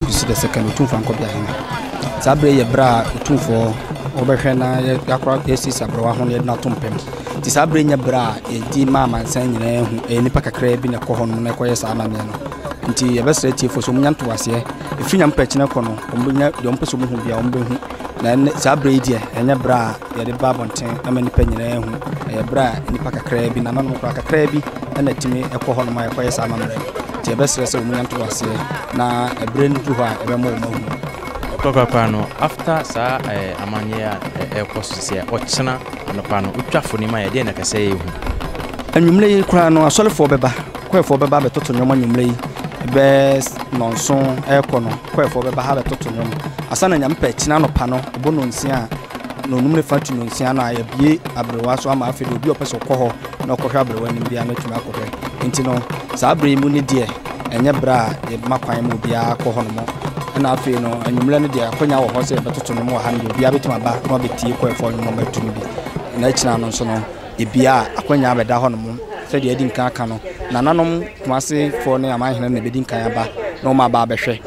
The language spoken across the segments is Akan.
Kusi the second, Otumfoɔ Ankɔbeahene. Saa berɛ yi yɛ berɛ a Otumfoɔ wɔbɛhwɛ na yɛakora yɛasiesie aberewa ho na yɛde no ato mpam. Nti saa berɛ yi nyɛ berɛ a yɛdi ma amansan nyinaa hu. Ɛyɛ nnipa kakraa bi na ɛkɔ hɔnom na ɛkɔyɛ saa amanneɛ no. Nti yɛbɛsrɛ atiefoɔ sɛ wɔnya ntoaseɛ. Ɛfiri Nyame pɛ kyena kɔ no, wɔbɛnya deɛ wɔpɛ sɛ wɔhu biara wɔbɛhu. Na ɛnɛ saa berɛ yi deɛ ɛnyɛ berɛ a yɛde ba abɔnten ama nnipa nyinaa hu. Ɛyɛ berɛ a nnipa kakraa bi, nananom koraa kakraa bi na ɛtumi kɔ hɔnom a yɛkɔyɛ saa amammerɛ no. Nti yɛbɛsrɛ sɛ wɔnya ntoaseɛ na ɛberɛ no duru hɔ a ɛbɛma wɔn ahu. Korakora no, after saa eh, amanneɛ a ɛrekɔ so sisi a, ɔkyena anɔpa no, wotwa foni ma yɛ, deɛ na ɛkɛ sɛ yɛhu? Anwummerɛ yi koraa no, asɔrefoɔ bɛba, kɔɛfoɔ bɛba abɛtoto nnwom anwummerɛ yi, bɛɛ nnɔnson ɛrekɔ no, kɔɛfoɔ bɛba ha abɛtoto nnwom. Asa na Nyame pɛ kyena anɔpa no, ɛbɔ nnɔnsia a, nnɔnum ne fa to nnɔnsia no a, yɛabue aberewa so ama afei deɛ obi a ɔpɛ sɛ ɔkɔ hɔ na ɔkɔhwɛ aberewa anim biara no atumi akɔhwɛ. Nti no, saa berɛ yi mu no deɛ, ɛnyɛ berɛ a yɛma kwan ma obiara kɔ hɔnom. Ɛna afei no, anwummerɛ no deɛ, akwanya wɔ hɔ sɛ yɛbɛtoto nnwom wɔ ha no deɛ, obiara bɛtumi aba na wabɛtie kɔɛfoɔ nnwom a wɔatu no bi. Na akyina no nso no, yɛbue a, akwanya abɛda hɔnom. Sɛdeɛ yɛadi nkan aka no, nananom Kumasefoɔ ne amanhene no na ɛbɛdi nkan aba na wɔn aba abɛhwɛ.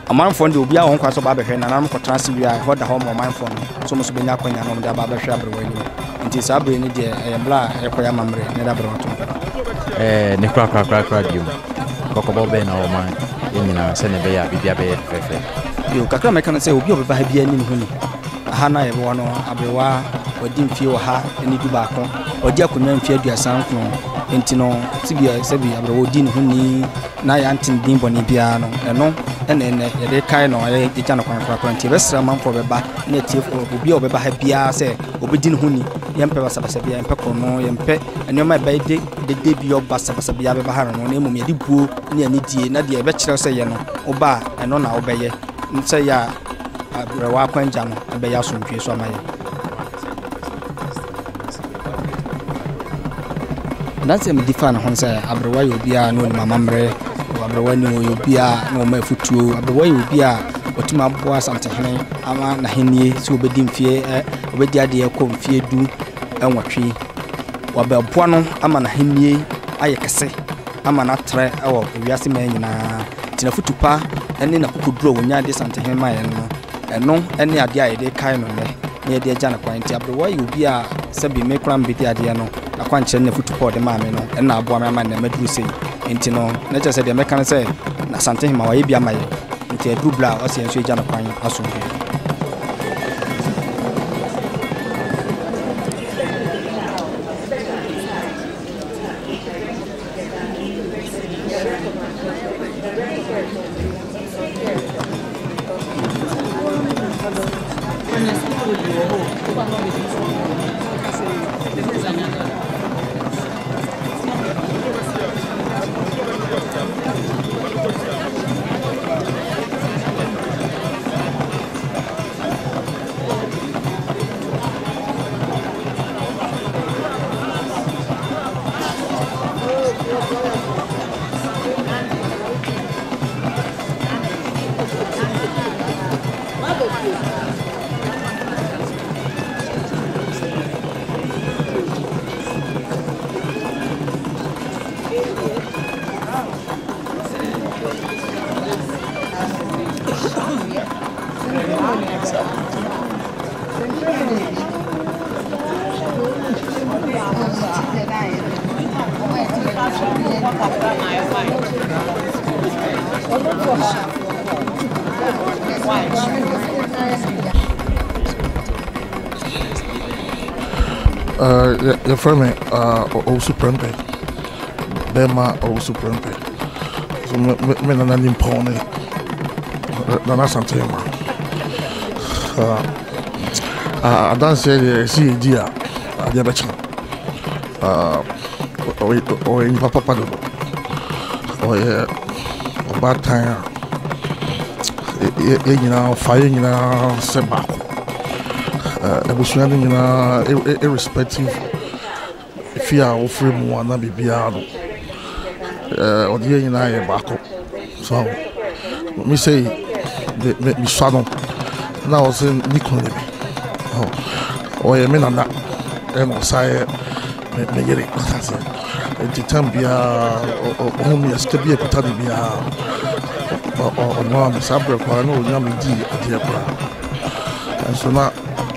Ɔmanfoɔ no deɛ obiara wɔ ho kwan sɛ ɔba abɛhwɛ, nananom kɔtena ase wie a, ɛhɔ da hɔ ma ɔmanfoɔ no sɛ wɔn nso bɛnya akwanya na wɔde aba abɛhwɛ aberewa anim. Nti saa berɛ yi no deɛ ɛyɛ berɛ a yɛkɔyɛ amammerɛ na yɛde aberewa to mpɛ no. Ɛɛ ne korakorakorakora bio, kɔkɔbɔ bɛn na wɔma yɛn nyinaa sɛnea ɛbɛyɛ a biribiara bɛyɛ fɛfɛɛfɛ? Bio, kakra a mɛka ne sɛ obi a ɔbɛba ha biara nim ho ni. Aha no a yɛwɔ no, aberewa wadi mfeɛ 111, wadi akonnwa mfeɛ 39, nti no sɛbi sɛbi aberewa ɔdi ne ho ni na yɛante ne din bɔne biara no, ɛno na ɛnnɛ yɛde rekae no, yɛagya no kwan korakora. Nti yɛbɛsrɛ amanfoɔ a wɔbɛba ne atiefoɔ, obi a ɔbɛba ha biara sɛ ɔbɛdi ne ho ni. Yɛmpɛ basabasa biara, yɛmpɛ korɔno, yɛmpɛ nneɛma a ɛbɛyɛ de dede bi basabasa biara bɛba ha no, na mmom yɛde buo ne anidie na deɛ ɛbɛkyerɛ sɛ yɛ no, woba a, ɛno na wobɛyɛ. Sɛ yɛ a, abrɛwa akwangya no ɛbɛyɛ asomdwoe so ama yɛn. Adanse a medi faa ne ho ne sɛ aberewa yɛ obi a na onim amammerɛ, aberewa ni ɔyɛ obi a na ɔma afutuo, aberewa yɛ obi a ɔtumi aboa Asantehene ama n'ahennie sɛ ɔbɛdi mfeɛ ɛ ɔbɛdi adeɛ kɔ mfeɛ 18. Wabɛboa no ama n'ahennie ayɛ kɛse ama no atrɛ wɔ wiase mmaa nyinaa. Nti n'afutu pa ne n'akokoduro a ɔnya de Asantehene maeɛ no, Ɛno ne adeɛ a yɛde rekae no nnɛ na yɛde agya no kwan. Nti aberewa yɛ obi a sɛbi me koraa mebɛdi adeɛ no, n'akwankyerɛ ne n'afutu pa a ɔde maa me no, ɛno na aboa me ama nnɛ maduru sei. Nti no, na kyerɛ sɛ deɛ mɛka ne sɛ, Asantehema wayɛ bi ama yɛn. Nti aduru berɛ a ɔsɛ yɛn nso yɛgya no kwan asomdwoeɛ. Yɛfrɛ me Owusu Prempeh, bɛrima Owusu Prempeh. So me me me nana nimpɔn ne Nana Asante Hema. Adanseɛ deɛ ɛsi yɛ di a adeɛ bɛkye. Ɔyɛ nipa papa dodo. Ɔyɛ ɔbaatan a yɛn nyinaa ɔfa yɛn nyinaa sɛ baako. Abusua no nyinaa irrespective fie a wofiri mu anaa biribiara no, ɔde yɛn nyinaa yɛ baako. So me sei me mesua no na ɔsɛ ne kunu ne me. Ɔyɛ me nana ɛna ɔsan yɛ me me yere wate aseɛ. Nti time biara ɔhu me a sika bi a ɛkuta me biara. Ɔnoaa me saa berɛ koraa na ɔnya me dii adeɛ koraa. Nso na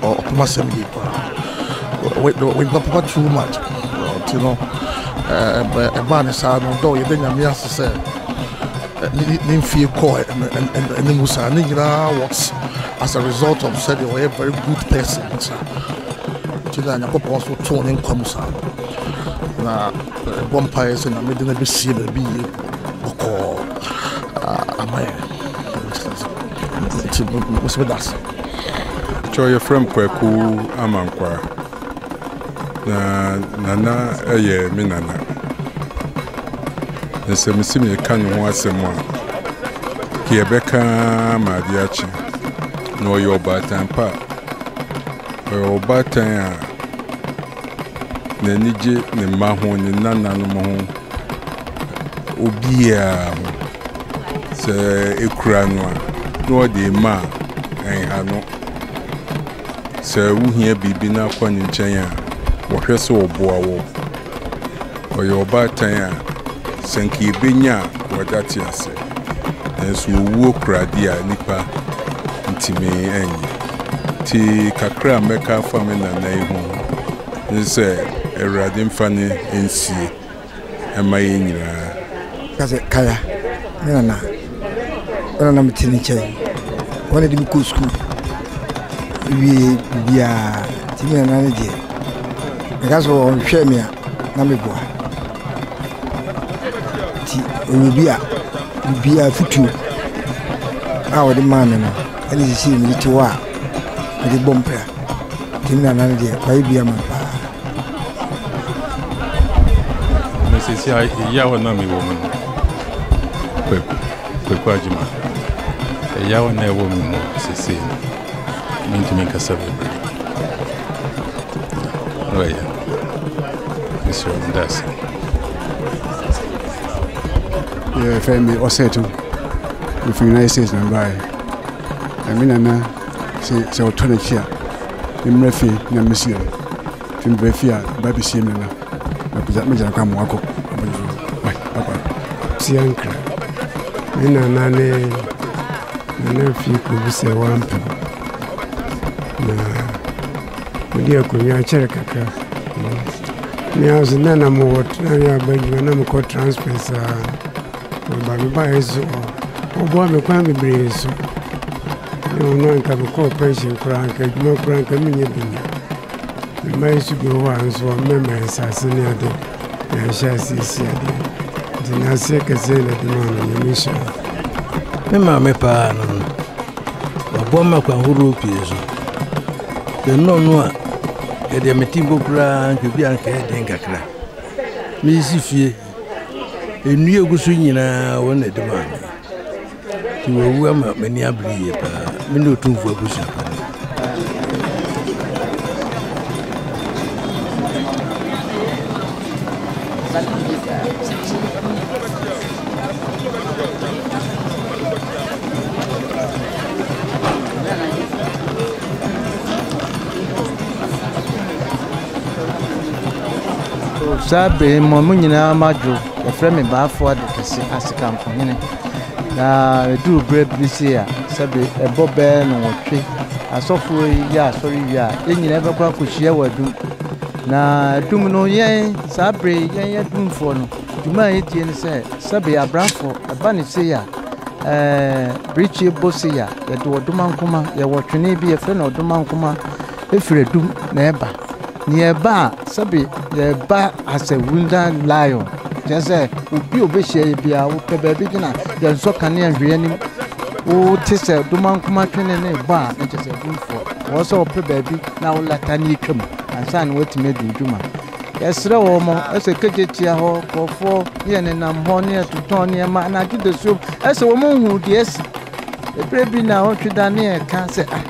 ɔpem asɛm yie paa. Wei papa too much. Nti no ɛbaa ne saa no dɔ yɛda Nyame ase sɛ ne mfie kɔɔ anim saa. Ne nyinaa was as a result of sɛdeɛ ɔyɛ very good person saa. Nti na Nyankopɔn nso too ne nkwa mu saa. Na ɛbɔ mpaeɛ sɛ Nyame de no bɛsie baabi yie bɔkɔɔ ama yɛn. Nti mo meda ase. Kyɛ yɛfrɛ m Kwaku Amankwaa. Na Nana yɛ me nana. Na sɛ mesi meka ne ho asɛm a, ka yɛbɛka ma adeɛ akye. Na ɔyɛ ɔbaatan pa. Ɔyɛ ɔbaatan a n'ani gye ne mma ho, ne nananom ho, obiara ho. Sɛ ekura no a, na ɔde rema a, ɛnha no. Sɛ wohia biribi na akɔ ne nkyɛn a, wɔhwɛ sɛ ɔboa wo. Ɔyɛ ɔbaatan a sɛ nka yɛbɛnya a, wɔda te ase. Nanso owuo kura adeɛ a nnipa ntumi nyɛ. Nti kakra a mɛka afa me nana yi ho ne sɛ Awurade mfa no nsie mma yɛn nyinaa. Ka sɛ, Kaya, me nana, wo na na mete ne nkyɛn. Wɔn na de me kɔɔ sukuu wie biribiara. Nti me nana no deɛ, meka sɛ ɔhwɛɛ me a, na meboa. Nti ɔyɛ obi a biribiara fotuo a ɔde maa me no, ɛne sisi mede te hɔ a mede bɔ mpra. Nti me nana no deɛ, wayɛ bi ama me paa. Na sisi a ɛyaw a na mewɔ mu no, Kwaku, Kwaku Agyema, ɛyaw a na ɛwɔ me mu sisi no, mentumi nkasa bebree. Ɔyɛ, mesrɛ wo, meda ase. Yɛfrɛ me Ɔsɛto, mefiri United States na mebaeɛ. Na me nana sɛ sɛ ɔtɔ n'akyi a, memmra fie na mmɛsie no. Nti mebaa fie a, meba bɛsie me nana. Na megya no kwan ma wakɔ. Bye bye. Siankra. Me nana ne nana fie kɔbu sɛ wampem. Na mede akonnwa akyɛre kakra. Me ara nso na na mewɔ na yɛ aba adwuma na mekɔ transfer saa. Maba mebaeɛ so ɔboa me kwan bebree so. Ne ɔno anka mekɔɔ pension koraa anka adwuma koraa anka menyɛ bi nyɛ. Me mma yi nso bi wɔ hɔ a nso wɔmmɛma nsase ne ade na yɛahyɛ ase asi adeɛ. Nti n'aseɛ kɛseɛ na ɛde maa no Nyame nhyira no. Me maame paa no no, waboa me akwan horow pii so. Sɛ ɛnyɛ ɔno a, nka deɛ mete mpo koraa nka bi a nka ɛyɛ den kakra. Meresi fie, nnua a ɛgu so nyinaa wɔn na ɛde maa me. Nti wawu ama m'ani abere yie paa. Me ne Otumfoɔ abusua panin. Saa bere yi mo nyinaa madwo wɔfrɛ me Baafo Ade Kɛse Asekamfohene. Na ɛduru berɛ bi sei a, sɛbe ɛbɔ bɛyɛ nnɔnwɔtwe, asɔfoɔ yi yɛ asɔre wie a, yɛn nyinaa bɛkɔ akɔhyia wɔ adum. Na adum no, yɛn saa bere yi, yɛn adumfoɔ no, dwuma a yɛdie ne sɛ, sɛbe abrafoɔ, ɛba ne sei a, ɛɛ birikyie bɔ sei a, yɛde ɔdomankoma, yɛwɔ twene bi yɛfrɛ no ɔdomankoma, ɛfiri adum na ɛba. Na yɛba a, sɛbe yɛba as a wounded lion, kyerɛ sɛ obi a obehyia yɛ biara, wopɛ baabi gyina, yɛnsɔ kanea nhwɛ anim. Wote sɛ domankoma twene ne bɔ a, na kyerɛ sɛ adumfoɔ. Wɔwɔ sɛ wɔpɛ baabi na wolata ne atwam ansa na woatumi adi wo dwuma. Yɛsrɛ wɔn mo, ɛsɛ kegye tia hɔ, nkurɔfoɔ ne yɛnenam hɔ ne yɛtotɔn nneɛma anadwo dasuom, ɛsɛ wɔn nhu deɛ asi. Ɛberɛ bi na ɔtwe da ne yɛka sɛ ah,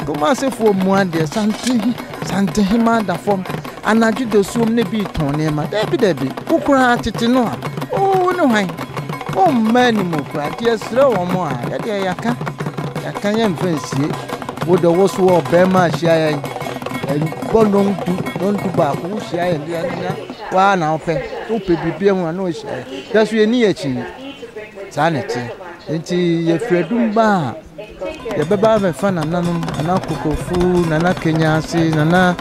Kumasefoɔ mua deɛ sante Santehema da fam anadwo dasuom ne bi retɔn nneɛma. Dabi, dabi, wo koraa tete no a, wo ne hwan? Womma anim koraa. Nti yɛsrɛ wɔn a, yɛdeɛ yɛaka, yɛaka yɛmfa nsie. Wo de wo so wɔ ɔbarima ahyia yɛn, ɛbɔ nnɔndu, nnɔndu baako, wohyia yɛn deɛ na waa na wopɛ. Wopɛ biribi ahu a na wohyia yɛn. Yɛ so yɛnni yɛn akyi. Saa na ɛteɛ. Nti yɛfiri adum ba a, yɛbɛba abɛfa nananom, Nana Kokofu, Nana Kenyase, Nana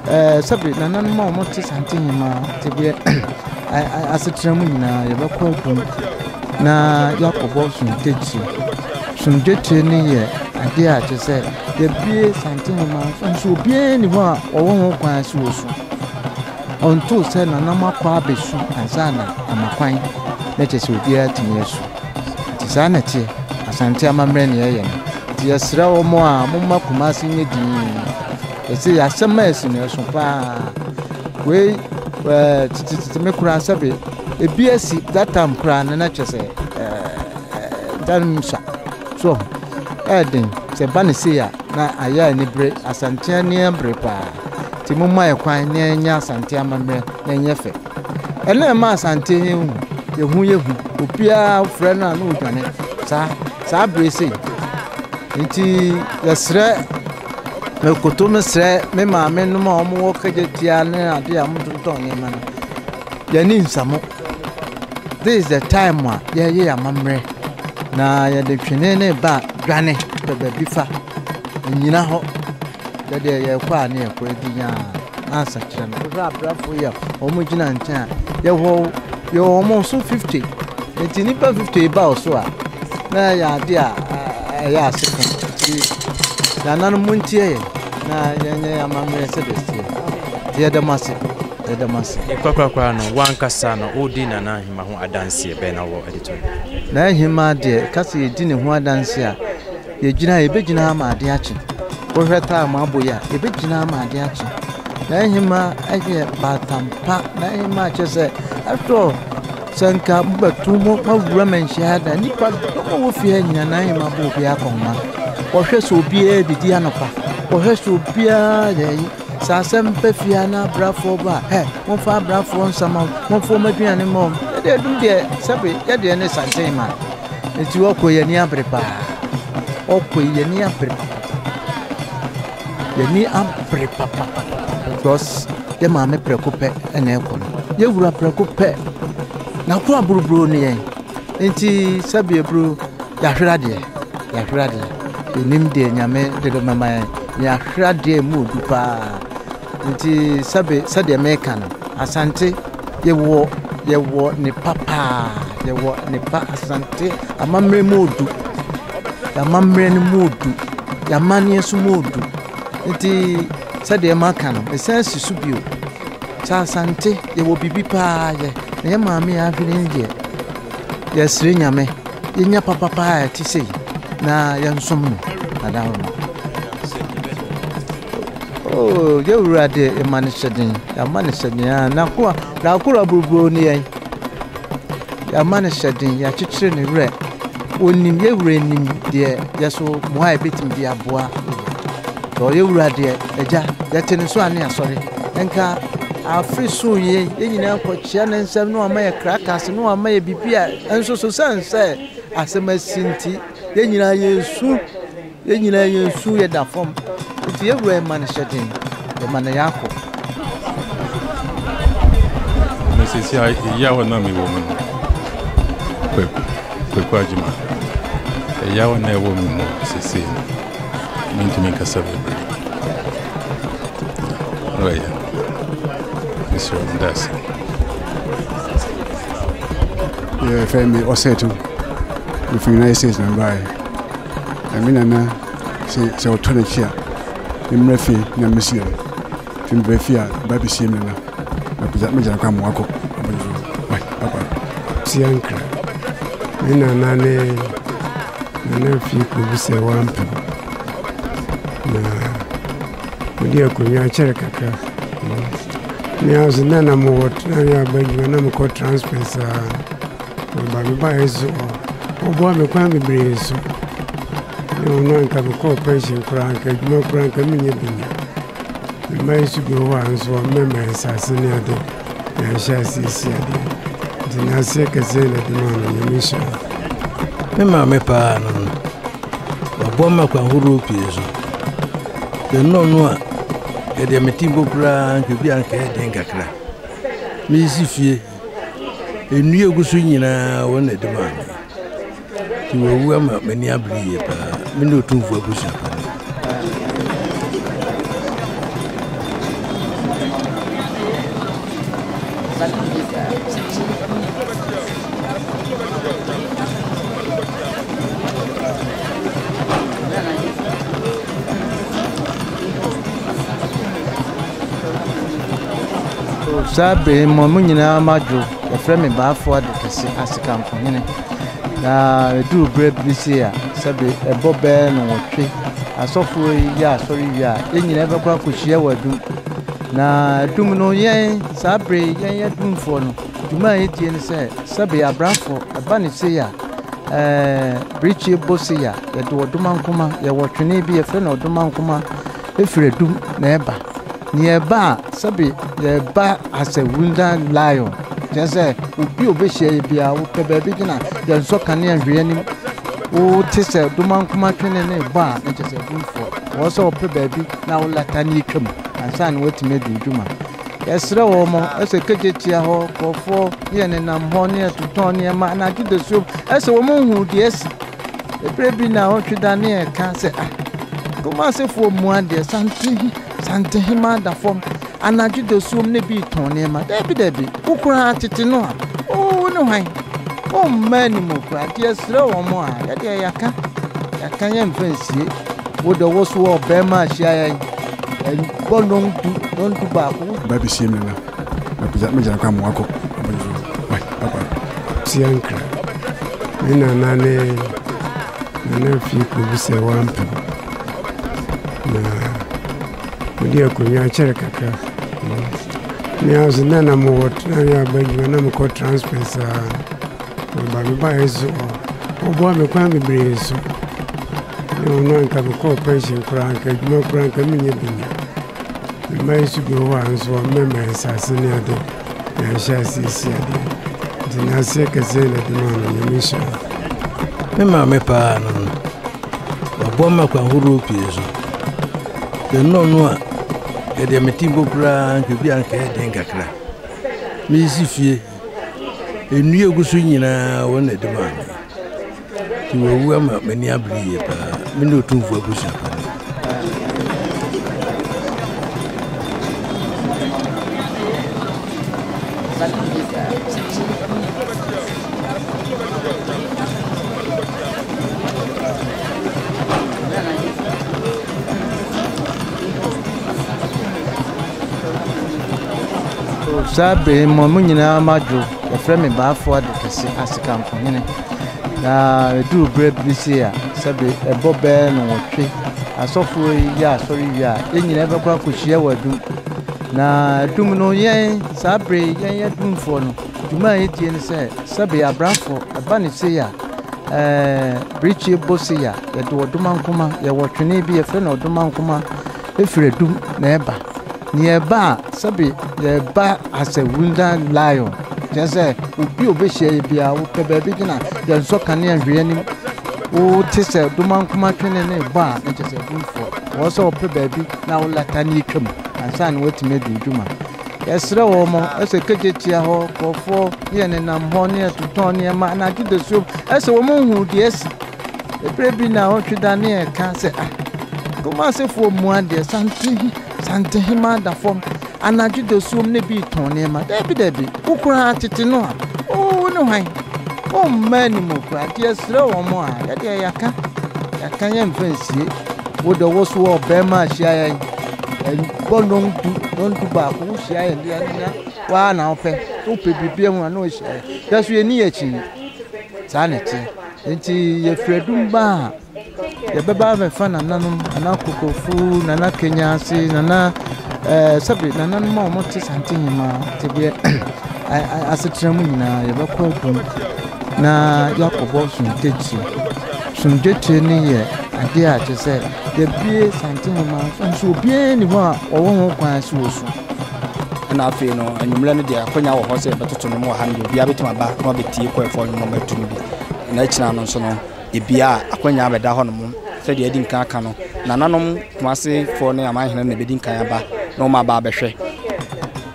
ɛɛ eh, sɛbe nananom a wɔte Santehema tebeɛ asetena mu nyinaa yɛbɛkɔ adum na yɛakɔbɔ somdetire. Somdetire no yɛ adeɛ a kyerɛ sɛ yɛbue Santehema nso obiara nni hɔ a ɔwɔ ho kwan sɛ ɔsu. Ɔntoo sɛ nananom akɔ abɛsu ansa na ama kwan na kyerɛ sɛ obiara atumi asu. Nti saa na ɛteɛ, Asante amammerɛ na yɛyɛ no. Nti yɛsrɛ wɔn a momma Kumasi nyɛ dinn. Yɛse yɛ asɛm a asi no ɛso paa. Wei ɛɛ tetetete me koraa sɛbe ebi asi that time koraa no na kyerɛ sɛ ɛɛ dan mu sa. So ɛɛden sɛ ba ne sei a na ayɛ anibere Asante ani abere paa. Nti momma yɛ kwan na yɛnyɛ Asante amammerɛ na ɛnyɛ fɛ. Ɛno na ɛma Asante yɛ hu, yɛ hu yɛ hu. Obiara frɛ no a na ɔdwane. Saa, saa bere sei. Nti yɛsrɛ, mekoto mesrɛ me maame nom a wɔwɔ kagyatia ne ade a wɔtontɔn nneɛma no. Yɛni nsa mo. This is the time a yɛyɛ yɛn amammerɛ. Na yɛde twene ne ba dwane pɛ baabi fa. Nnyina hɔ. Yɛdeɛ yɛkɔ a ne yɛkɔ adi nyaa ansa kyerɛ no. Wohwɛ abrafo yi a wɔn gyina nkyɛn a yɛwɔ yɛwɔ wɔn so 50 nti nipa 50 ba wo so a na ɛyɛ ade a ɛyɛ ase ko nti yɛananom mo ntie yɛn na yɛnyɛ yɛn amammerɛ sɛdeɛ ɛteɛ nti yɛda mo ase yɛda mo ase. Korakorakora no, w'ankasa no, wodi Nana Ahima ho adanseɛ bɛn na wɔ de to no? Nana Ahima deɛ, ka sɛ yɛdi ne ho adanseɛ a, Yɛgyina a, yɛbɛgyina ama ade akye. Wohwɛ time abɔ yi a, yɛbɛgyina ama ade akye. N'ahemmaa yɛ baatan pa. N'ahemmaa kyerɛ sɛ, after all, sɛ nka mobɛto mo moawura manhyia da nnipa dɔm a wɔ fie ha nyinaa n'ahemmaa bɔ obiara akɔnhoma. Wɔhwɛ sɛ obiara didi anɔpa. Wɔhwɛ sɛ obiara yɛ ayi. Sɛ asɛm ba fie ha na abrafoɔ ba a, ɛ momfa abrafoɔ nsa ma wɔn, momfa wɔn aduane ma wɔn. Yɛde adum deɛ sɛbe yɛdeɛ ne santen ma. Nti ɔkɔ yɛn ani abere paa. Ɔkɔ yi yɛn ani abere papa. Yɛn ani abere papa because yɛ maame prɛko pɛ na ɛkɔ no. Yɛ wura prɛko pɛ. N'ako aburuburo ne yɛn. Nti sɛbi aburo yɛahwere adeɛ. Yɛahwere adeɛ. Yɛnim deɛ nyame de bɛma yɛn. Yɛahwere adeɛ mu odu paa. Nti sɛbe sɛdeɛ meka no, Asante yɛwɔ yɛwɔ ne pa paa, yɛwɔ ne pa Asante amammerɛ mu odu, yɛamammerɛ no mu odu, yɛamanneɛ nso mu odu. Nti sɛdeɛ maka no, mesan si so bio sɛ Asante yɛwɔ biribi paa yɛ, na yɛ maame a ahwene no deɛ, yɛsrɛ Nyame yɛnya papa paa a ɛte sei na yɛnsom no adawoma. Oh, yɛ wura deɛ yɛma no hyɛden, yɛama no hyɛden aa n'akoa n'akora buruburo ne yɛn. Yɛama no hyɛden, yɛakyekyere ne werɛ. Onim yɛ wura nim deɛ yɛ so mmoa a yɛbɛtumi de aboa. Sɛ ɔyɛ wura deɛ, agya, yɛte ne so a ne asɔre. Nka afe so yɛ yɛn nyinaa kɔkyea ne nsɛm na wama yɛ krakas na wama yɛ biribi a nso so sɛn sɛ asɛm asi nti yɛn nyinaa yɛsu. Yɛn nyinaa yɛn su yɛ da fam. Nti yɛn wura ma no hyɛ den, yɛma no yɛakɔ. Na sisi a ɛyaw a na mewɔ mu no, Kwaku, Kwaku Agyema, ɛyaw a na ɛwɔ me mu sisi no, mentumi nkasa bebree. Ɔyɛ, mesrɛ wo, meda ase. Yɛfrɛ me Ɔsɛto, mefiri United States na mebaeɛ. Na me nana se sɛ ɔtɔ n'akyi a, memmra fie na mmesie no. Nti mebaa fie a, meba bɛsie me nana. Na megya no kwan ma wakɔ. Bye bye. Tia nkra. Me nana ne nana fie kɔbu sɛ wampem. Na mede akonnwa akyɛre kakra. Me ara nso na na mewɔ na yɛ aba adwuma na mekɔ transfer saa. Meba mebaeɛ nso ɔboa me kwan bebree so. Ne ɔno anka mekɔɔ pension koraa anka adwuma koraa anka menyɛ bi nyɛ. Mma yi nso bi wɔ hɔ a nso wɔmmɛma nsase ne ade na yɛahyɛ ase si adeɛ. Nti n'aseɛ kɛseɛ na ɛde maa no Nyame nhyira no. Me maame paa no no, waboa me akwan horow pii so. Sɛ ɛnyɛ ɔno a, nka deɛ mete mpo koraa nka bi a nka ɛyɛ den kakra. Meresi fie, nnua a ɛgu so nyinaa wɔn na ɛde maa me. Nti wawu ama m'ani abere yie paa. Me ne Otumfoɔ abusua panin. Saa bere yi mo nyinaa madwo. Wɔfrɛ me Baafoɔ Ade Kɛse Asekankohene. Na ɛduru berɛ bi sei a, sɛbe ɛbɔ bɛyɛ nnɔnwɔtwe, asɔfoɔ yi yɛ asɔre wie a, yɛn nyinaa bɛkɔ akɔhyia wɔ adum. Na adum no, yɛn saa bere yi, yɛn adumfoɔ no, dwuma a yɛdie ne sɛ, sɛbe abrafoɔ, ɛba ne sei a, ɛɛ birikyie bɔ sei a, yɛde ɔdomankoma, yɛwɔ twene bi yɛfrɛ no ɔdomankoma, ɛfiri adum na ɛba. Na yɛba a, sɛbe yɛba as a wounded lion, kyerɛ sɛ obi a obehyia yɛ biara, wopɛ baabi gyina, yɛnsɔ kanea nhwɛ yɛn anim. Wote sɛ domankoma twene ne bɔ a, na kyerɛ sɛ adumfoɔ. Wɔwɔ sɛ wɔpɛ baabi na wolata ne atwam ansa na woatumi adi wo dwuma. Yɛsrɛ wɔn, ɛsɛ kegyetia hɔ, nkurɔfoɔ ne yɛnenam hɔ ne yɛtotɔn nneɛma anadwo dasuom, ɛsɛ wɔn hu deɛ asi. Ɛberɛ bi na ɔtwe da ne yɛka sɛ, ah, Kumasefoɔ mua deɛ sante Santehema da fam anadwo dasuom na bi retɔn nneɛma. Dabi, dabi, wo koraa tete no a, wo ne hwan? Womma anim koraa. Nti yɛsrɛ wɔn a, yɛdeɛ yɛaka, yɛaka yɛmfa nsie. Wo de wo so wɔ ɔbarima ahyia yɛn, ɛbɔ nnɔndu, nnɔndu baako. Ba bɛsie me na mɛgya no kwan ma wakɔ. Bye, bye bye. Tia nkra. Me nana ne nana fie kɔbi sɛ wampem. Na mede akonnwa akyɛre kakra. Me ara nso na na mewɔ na yɛ aba adwuma na mekɔ transfer saa. Maba mebaeɛ nso ɔboa me kwan bebree so. Ne ɔno anka mekɔɔ pension koraa anka adwuma koraa anka menyɛ bi nya. Mma yi nso bi wɔ hɔ a nso wɔmmɛma nsase ne ade na yɛahyɛ ase si adeɛ. Nti n'aseɛ kɛseɛ na ɛde maa no Nyame nhyira no. Me maame paa no no, waboa me akwan horow pii so. Sɛ ɛnyɛ ɔno a, nka deɛ mete mpo koraa nka bi a nka ɛyɛ den kakra. Meresi fie, nnua egu so nyinaa wɔn na ɛde maa me. Nti wawu ama m'ani abere yie paa. Me ne Otumfoɔ abusua panin. Saa bere yi mo nyinaa madwo. Wɔfrɛ me Baafoɔ Ade Kɛse Asekankohene. Na ɛduru berɛ bi sei a, sɛbe ɛbɔ bɛyɛ nnɔnwɔtwe, asɔfoɔ yi yɛ asɔre wie a, yɛn nyinaa bɛkɔ akɔhyia wɔ adum. Na adum no, yɛn saa bere yi, yɛn adumfoɔ no, dwuma a yɛdie ne sɛ, sɛbe abrafoɔ, ɛba ne sei a, ɛɛ birikyie bɔ sei a, yɛde ɔdomankoma, yɛwɔ twene bi, yɛfrɛ no ɔdomankoma, ɛfiri adum na ɛba. Na yɛba a, sɛbe yɛba as a wounded lion, kyerɛ sɛ obi a obehyia yɛ biara, wopɛ baabi gyina, yɛnsɔ kanea nhwɛ yɛn anim. Wote sɛ domankoma twene ne bɔ a, na kyerɛ sɛ adumfoɔ. Wɔwɔ sɛ wɔpɛ baabi na wolata ne atwam ansa na woatumi adi wo dwuma. Yɛsrɛ wɔn, ɛsɛ kegyetia hɔ, nkurɔfoɔ ne yɛnenam hɔ ne yɛtotɔn nneɛma anadwo dasuom, ɛsɛ wɔn hu deɛ asi. Ɛberɛ bi na ɔtwe da ne yɛka sɛ, ah, Kumasefoɔ mua deɛ sante Santehema da fam anadwo dasuom na bi retɔn nneɛma. Dabi, dabi, wo koraa tete no a, wo ne hwan? Womma anim koraa. Nti yɛsrɛ wɔn a, yɛdeɛ yɛaka, yɛaka yɛmfa nsie. Wo de wo so wɔ ɔbarima ahyia yɛn, ɛbɔ nnɔndu, nnɔndu baako, wohyia yɛn deɛ na waa na wopɛ. Wopɛ biribi ahu a na wohyia yɛn. Yɛ so yɛnni yɛn akyi. Saa na ɛteɛ. Nti yɛfiri adum ba a, Yɛbɛba abɛfa nananom, Nana Kokofu, Nana Kenyase, Nana ɛɛ eh, sɛbe nananom a wɔte Santehema tebea asetena mu nyinaa yɛbɛkɔ adum na yɛakɔbɔ somdwetire. Somdwetire no yɛ adeɛ a kyerɛ sɛ yɛbue Santehema nso obiara nni hɔ a ɔwɔ ho kwan sɛ ɔsu. Ɛna afei no anwummerɛ no deɛ akwanya wɔ hɔ sɛ yɛbɛtoto nnwom wɔ ha no deɛ obiara bɛtumi aba na wabɛtie kɔɛfoɔ nnwom a wɔatu no bi. Na akyina no nso no Ebia akwannya abɛda hɔnom. Sɛdeɛ yɛadi nkan aka no, nananom Kumasefoɔ ne amanhene no na ɛbɛdi nkan aba na wɔn aba abɛhwɛ.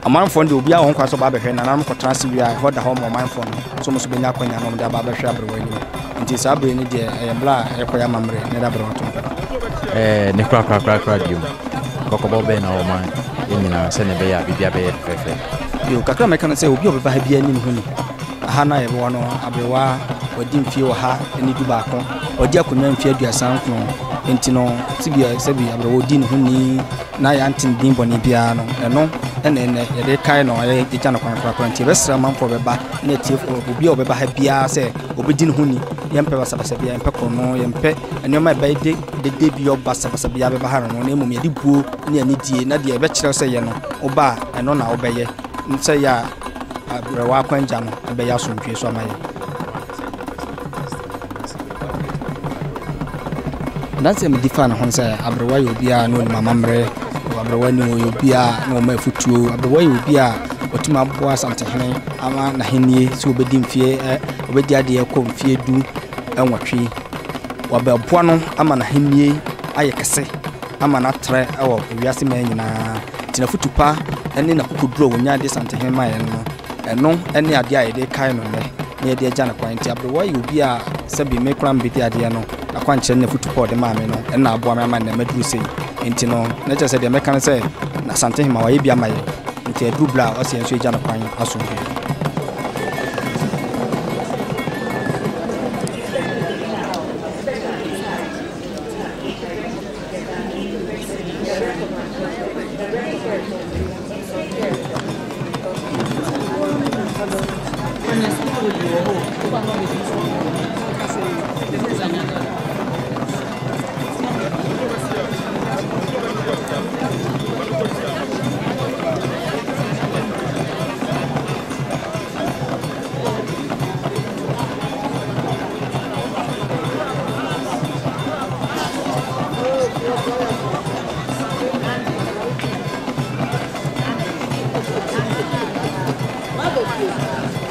Ɔmanfoɔ no deɛ obiara wɔ ho kwan sɛ ɔba abɛhwɛ. Nananom kɔtena ase wie a, ɛhɔ da hɔ ma ɔmanfoɔ no sɛ wɔn nso bɛnya akwannya na wɔde aba abɛhwɛ aberewa anim. Nti saa bere no deɛ ɛyɛ berɛ a yɛkɔyɛ amammerɛ na yɛde aberewa to mpa. Ɛɛ ne korakorakorakora bio, kɔkɔbɔ bɛn na wɔma yɛn nyinaa sɛnea ɛbɛyɛ a biribiara bɛyɛ fɛfɛɛfɛ? Yo, kakra a mɛka no sɛ obi a ɔbɛba ha biara nim ho ni. Aha no a yɛwɔ no, aberewa wadi mfie 111, wadi akonnwa mfie 39. Nti no, sɛbi sɛbi aberewa odi ne ho ni na yɛante ne din bɔne biara no, ɛno na ɛnnɛ yɛde kae no, yɛgya no kwan korakora. Nti yɛbɛsrɛ amanfoɔ a wɔbɛba ne atiefoɔ, obi a ɔbɛba ha biara sɛ ɔbɛdi ne ho ni. Yɛmpɛ basabasa biara, yɛmpɛ korɔno, yɛmpɛ nneɛma a ɛbɛyɛ de dede bi basabasa biara bɛba ha no, na mmom yɛde buo ne anidie na deɛ ɛbɛkyerɛ sɛ yɛ no, woba a, ɛno na wobɛyɛ. Sɛ yɛ a, abrɛwa akwangya no ɛbɛyɛ asomdwoe so ama yɛn. Adanse a medi faa ne ho sɛ aberewa yɛ obi a na onim amammerɛ, aberewa ni ɔyɛ obi a na ɔma afutuo, aberewa yɛ obi a ɔtumi aboa Asantehene ama n'ahennie sɛ ɔbɛdi mfeɛ ɛ ɔbɛdi adeɛ kɔ mfeɛ 18. Wabɛboa no ama n'ahennie ayɛ kɛse ama no atrɛ wɔ wiase mmaa nyinaa. Nti n'afutu pa ne n'akokoduro a ɔnya de Asantehene maeɛ no, Ɛno ne adeɛ a yɛde rekae no nnɛ na yɛde agya no kwan. Nti aberewa yɛ obi a sɛbi me koraa mebɛdi adeɛ no, n'akwankyerɛ ne n'afotu pa a ɔde maa me no, ɛno na aboa me ama nnɛ maduru sei. Nti no, na kyerɛ sɛ deɛ mɛka ne sɛ, Asantehema wayɛ bi ama yɛn. Nti aduru berɛ a ɔsɛ yɛn nso yɛgya no kwan asomdwoeɛ. Mother.